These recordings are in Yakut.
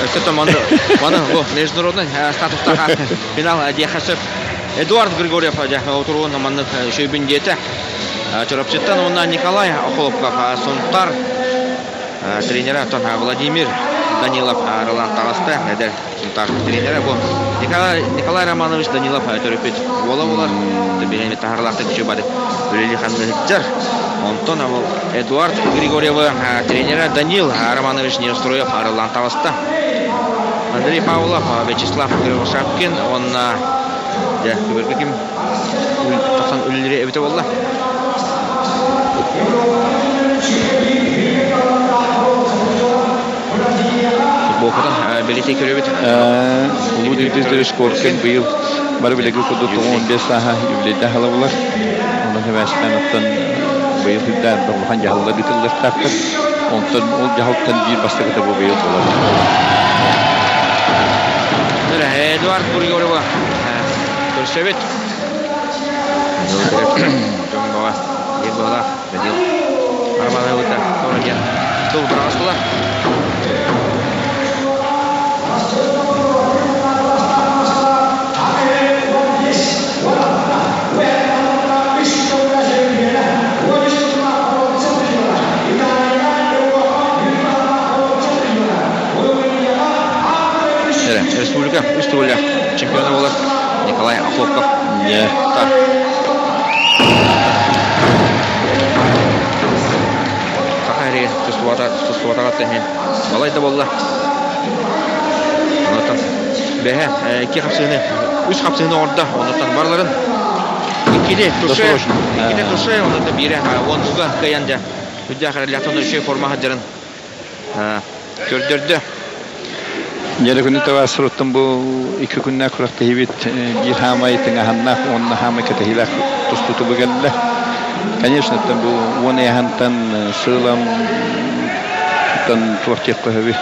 Өссө то маны маны бу международный статустаах финал диэхэ сөп. Эдуард Григорьев дьэ отуруун маннык үчүгүйбүн диэтэ. Чурапчыттан уонна Николай Охлопков Сунтар тренера оттон Владимир Данилов арылан таҕыста. Эдэр Сунтар тренера бу Николай, Николай Романович Данилов төрөппүт уола буолар. Билэми таһарлаахтык үчүгэй бары үлэли ханныһыттар. Онтон Эдуард Григорьевы тренера Данил Романович Неустроев арыллан таҕыста. Андрей Павлов, Вячеслав Кривошапкин уонна дьэ күбүргү ким тахсан үлэлири эбитэ буолла. Футболкатын бэлиэтии көрөбүт. Улуу Дмитрий Шкоркин быйыл бары билиги курдук 15 сааһа юбилейдаах ылабылар. Онон хэмээстээн оттон быйыл үрдээн улахан дьаһаллар ыытыллыахтаахтар. Онтон ол дьаһалтан биир бастакыта бу быйыл буолар. Эдуард Григорьева көрсөбүт. Дьоҥҥоҕо биир быһалаах Данил Романовыта тоҕо диэн тыл быраҕастылар. Республика үс төгүллээх чемпиона буолар Николай Охлопков. Саха эригэр тустубатаҕа тэһин балай да буолла. Онтон бэһэ икки хапсыыны, үс хапсыыны оҥордо. Онтон барыларын иккини туше, иккини туше, онтон биирэ уоннуга кыайан дьэ үрдээх эрэллээх үчүгэй форма сылдьарын көрдөрдө. Дьэ күнү табаас суруттан бу икки күннээх күрэхтэһиибит биир хаамай тыҥаһаннаах уонна хаамай кэтэһиилээх тустууту кэллэ. Конечно, бу уон ыйаһантан сыылам тан туох диэххэ сөбүй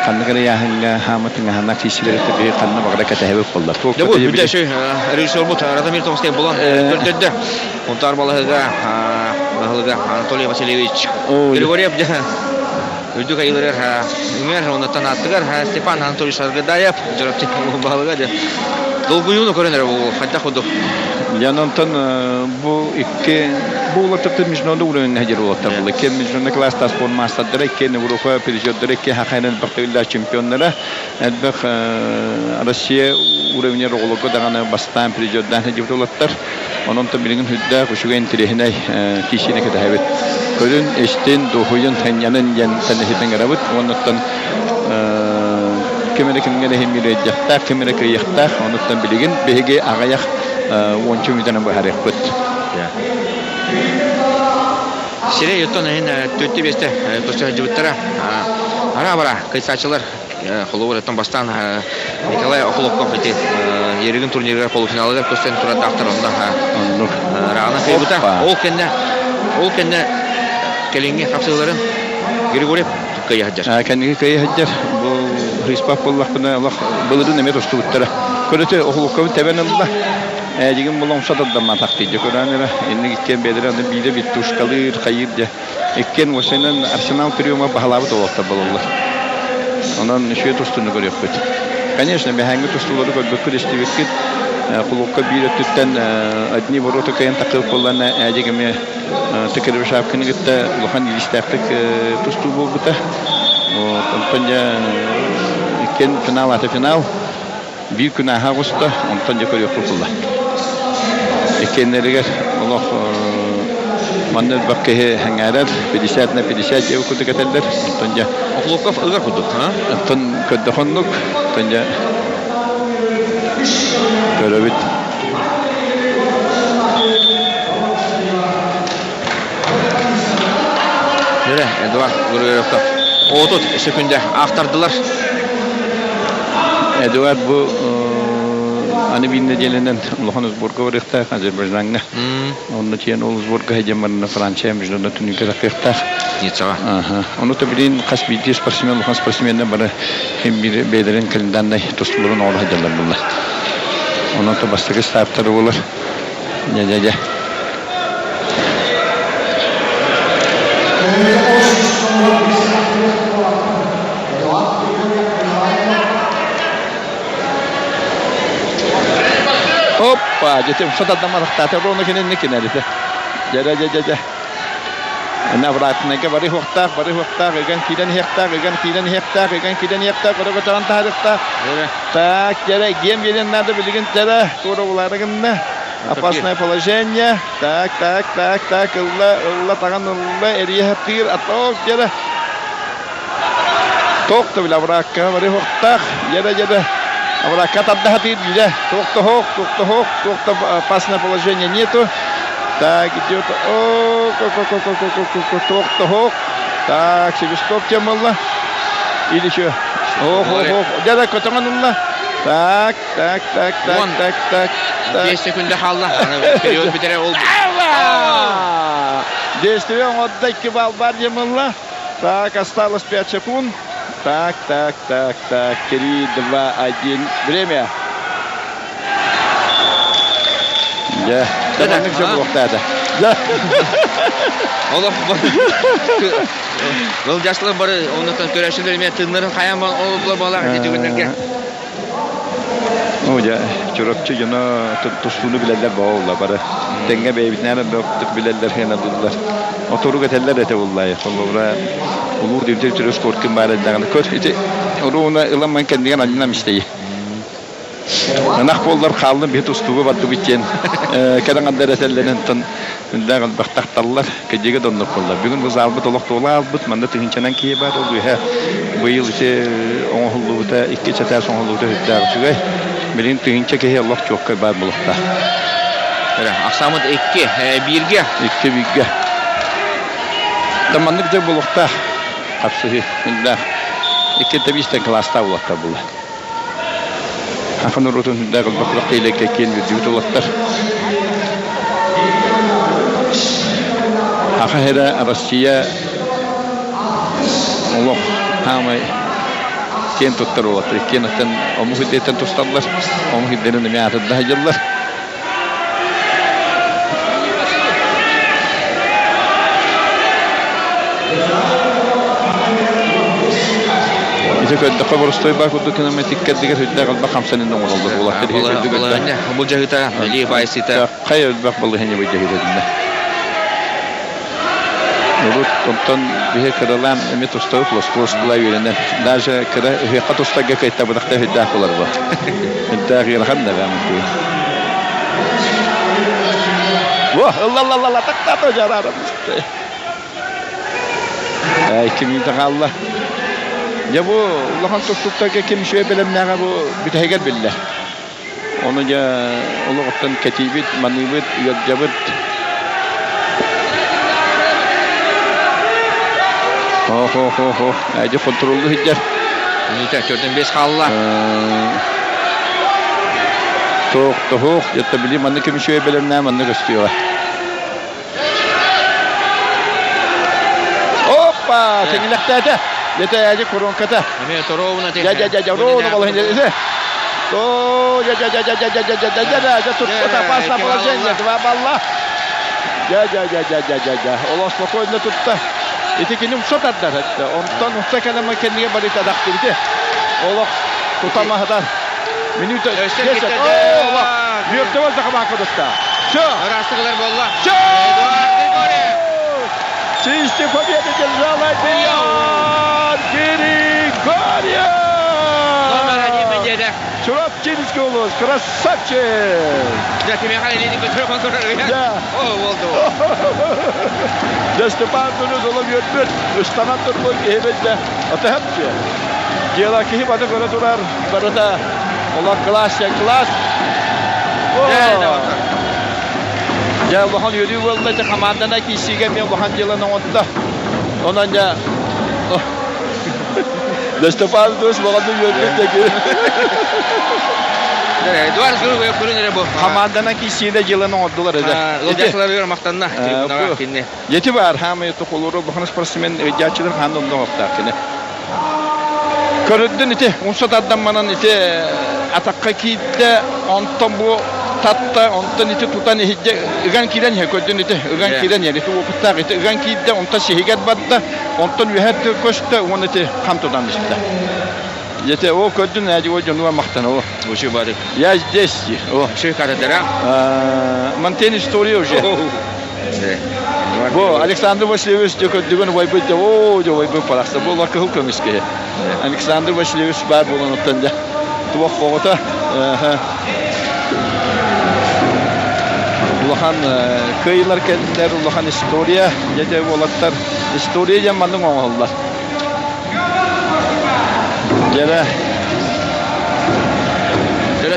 ханнык эрэ ыйааһыҥҥа хаама тыҥаһаннаах киирсилэри биһи ханна баҕара кэтэһэбит буоллар. Дьэ бу бүтэ режиссербут Радомир Томскай булан көрдөрдө. Унтаар балаһыга баһылыга Анатолий Васильевич Григорьев үрдүк айыларыгар үҥэр оннуттан аттыгар Степан Анатольевич Аргыдаев Дьоропчик баһылыга дьэ долгуйууну көрөн эрэ бу хайдах курдук Дьэ онтон бу икки бу улаттар международный уровень хадир улаттар була. Икки международный класстаах спорт маастардара, икки Европа призердара, икки хахайнан бахтыыллаах чемпионнара, элбэх Россия уровенер оҕолорго даҕаны бастаан призердаан хадибит улаттар. Онон то билигин үрдээх үчүгэй интэриэһинэй киисини кэтэһэбит. Көрүн, истин, дуоһуйун, сынньанын диэн тэнэһитин ыҥырабыт. Уоннуттан ким эрэ кимҥэ эрэ иһин ким эрэ кыайыахтаах. Онуттан билигин биһиги аҕыйах уонча мүнүүтэнэн быһаарыахпыт. Сирэй оттон иһин төттө биэстэ көрсө сылдьыбыттара. Ара-бара кыйсааччылар Холобур, оттон бастаан Николай Охлопков ити Еригин турнирыгар полуфиналыгар көстөн турардаахтар онно Рана кыайбыта. Ол кэннэ ол кэннэ кэлиҥҥи хапсыыларын Григорьев кыайа сылдьар. Кэнники кыайа сылдьар. Бу Хриспап буоллахпына олох былырыын эмиэ тустубуттара. Көрөтө Охлопковы тэбэн ылла. Ээдьигин булан сатырдамматах диye көрөн эрэ. Инник иккиэн бэйэлэрэ аны биирэ биттушкалыыр, хайыыр дьэ. Иккиэн уопсайынан Арсенал приема баһылаабыт уолаттар буолаллар. Онон үчүгэй тустууну көрүөхпүт. Конечно, бэһээҥҥи тустуулары көрбүккүт, истибиккит. Кулуупка биир өттүттэн одни ворота кыайан такыып буоллана ээдик эмиэ Текербешапкины кытта улахан илиистээхтик тустуу буолбута. Вот, онтон дьэ иккиэн финал аты финал. Биир күн ааһа оҕуста, онтон дьэ көрүөхпүт буолла. Иккиэннэригэр олох манна элбэх киһи сэҥээрэр, 50 на 50 диэбит курдук этэллэр. Онтон дьэ Охлопков ыгар курдук, а? Онтон көрдөх оннук, онтон дьэ көрөбүт. Нөрэ, Эдуард Григорьевка отут секунда автардылар. Эдуард бу аны биир нэдиэлэнэн улахан сборга барыахтаах Азербайджаҥҥа. Онно тиийэн ол сборга сылдьан баран Франция международный түнүккэ тахсыахтаах. Ниццаҕа. Ону то билин хас биирдии спортсмен улахан спортсменнар бары хим биир бэйэлэрин календарнай тустууларын оҥоро сылдьаллар буолла. Онон то бастакы старттары буолар. Дьэ-дьэ-дьэ. Оппа, дьэ сатардамарахтаата ровно кининни кинэрите. Дьэ дьэ дьэ дьэ. Ана обратнайга бары хуохтаах, бары хуохтаах, ыган киирэн иһиэхтээх, ыган киирэн иһиэхтээх, ыган киирэн иһиэхтээх, көрө көтөҕөн таһаарыахтаах. Так, дьэрэ, гиэм биэриэн надо билигин дьэрэ, туора булаары гынна. Опасное положение. Так, так, так, так, ылла, ылла, таҕан ылла, эрийэ хатыыр, аток, дьэрэ. Туох да бile абыраакка бары хуохтаах, дьэрэ, дьэрэ. Абыраакка тарда хатыыр биирэ. Туох да хоох, туох да хоох, туох да опасное положение нету. Так, идет. О, ко ко ко ко ко ко ко туох да хоох. Так, свисток тем ылла. Или еще. Ох, ох, ох. Дьэрэ, көтөҕөн ылла. Так, так, так, так, так, так, так. 5 секунда хаалла. Период бүтэрэ ол. Действие оҥордо 2 балл бар диэн ылла. Так, осталось 5 секунд. Так, так, так, так. 3, 2, 1. Время. Дьэ, маннык дьэ буолуохтаата. Дьэ. Олох Былдьаслар бары оннуттан көрөөччүлэр эмиэ тыыннарын хайаан олордулар буолар ити түгэннэргэ. Оо дьэ, Чурапчы дьоно тустууну билэллэр буолла бары. Тэҥҥэ бэйэбитинээн элбэхтик билэллэр хыаналыыллар. Оторук этэллэр этэ буллай. Холобура, улуу Дмитрий Петрович Коркин баар эрдэҕинэ көр ити урууна ыламман кэннигэр анньынан истэйи. Ынах буоллар хааллым биһи тустууга бардыбыт диэн кэлэн андар этэллэрин онтон Үрдээх элбэх тахталлар, кэдьигэ да оннук буолла. Бүгүн бу залбыт олох туола аалбыт, манна тыһыынчанан киһи баар, ол үөһэ быйыл ити оҥоһуллубута, икки чатаас оҥоһуллубута үрдээх үчүгэй. Билигин тыһыынча киһи олох чуоккай баар буолуохтаах. Ахсаамыт икки, бииргэ. Икки бииргэ. Да маннык дьэ буолуохтаах. Хапсыһыы. Үрдээх. Икки тэбиистэн кылаастаах буолуохтаах буолла. Саха норуотун сүрдээх элбэх күрэхтэһиилэргэ киэн үөрдүбүт уолаттар. Саха сирэ Россия олох саамай киэн туттар уолаттар. Иккиэн оттон омук үрдүттэн тусталлар, омук үрдүнэн эмиэ аатырда сылдьаллар. Ити көрдөххө боростуой баар курдук гынан тиккэрдигэр сүрдээх элбэх хамсанын оҥороллор уолаттар Былдьаһыыта, илии баайсыыта. Хайа элбэх балаһыанньа былдьаһыыта диннэ. Урут онтон биһи кыралаан эми тустабыт лоскуос була үөрэнэн даже кыра ыһыахха тустарга кыайтабытахта үрдээх болар бу. Үрдээх ыарахан да бэм Во, ылла-ла-ла-ла, тактаата жарарым. Икки минута хаалла. Дьэ бу улахан тустуктарга ким үчүгэй бэлэмнээҕэ бу бүтэһигэр биллэр. Ону дьэ олоҕуттан кэтиибит, маныыбыт, ыалдьабыт. Хо-хо-хо-хо, эдьи хонтуруоллу сылдьар. Минута төрдөн бес хаалла. Туох, тоһуох, дьэ били маннык ким үчүгэй бэлэмнээх маннык көстүөҕэ. Опа! Тэҥилэхтээтэ. Дьэ эдьи коронката. Эмиэ торовна Дьэ дьэ дьэ дьэ ровно балаһын О, дьэ дьэ дьэ дьэ дьэ дьэ дьэ дьэ дьэ дьэ дьэ туппута опасное положение два балла. Дьэ дьэ дьэ дьэ дьэ дьэ дьэ олох спокойно тутта. Ити кини умса тардар Онтон умса кэлэн кэннигэ барыта дахтыбыты. Олох тутамаһыдан. Минута 10. О, Мертвого захамака тутта. Все. Ырастыгылар буолла. Все! Чистый победу держал Адриан Григорьев! Номер один Медведев. Чурапчинский улус, красавчик! Да, Михаил Ильин Да. О, болду. Да, Степан Тунус олом үөрбүт, ыстанан турбут киһибит атыһапчы. Дьыала киһи баты көрө турар, барыта олох класс, класс. Дьэ, улахан үөрүү буолла, дьэ, хамаандана киирсиигэ эмиэ улахан дьыаланы оҥордо. Онон дьэ, да Степан Дус баҕаны үөрбүт дьэ Эдуард Григорьев көрүн эрэ бу. Хамаандана киирсиигэ дьыаланы оҥордулар этэ. Ыалдьааччыларыгар махтанна трибунаҕа кинини. Ети баар, хаамай тохолору улахан спортсмен ыалдьааччылар хаан онно кини. Көрүрдүн ити, умса тардан манан ити атахха киирдэ, онтон бу татта, онтон ити тутан иһирдьэ ыган киирэн иһэ көрдүн ити, ыган киирэн иһэр, ити уопуттаах ити ыган киирдэ, онтон сиһигэр барда, онтон үөһэ көстө, уонна ити хам тутан истэ. Дьэ, о көрдүн ээдьи о дьонугар махтана о. Учу бары. Я здесь. О. Ши катедра. Мантен история уже. Бу Александр Васильевич дьэ көрдүгүн убайбыт дьэ оо дьэ убайбыт барахсан бу олор кыһыл көмүс киһи. Александр Васильевич баар буолан оттон дьэ туох оҕото улахан кыайыылар кэллилэр улахан история дьэ дьэ уолаттар история диэн маннык оҥоһуллар. Дьэрэ. Дьэрэ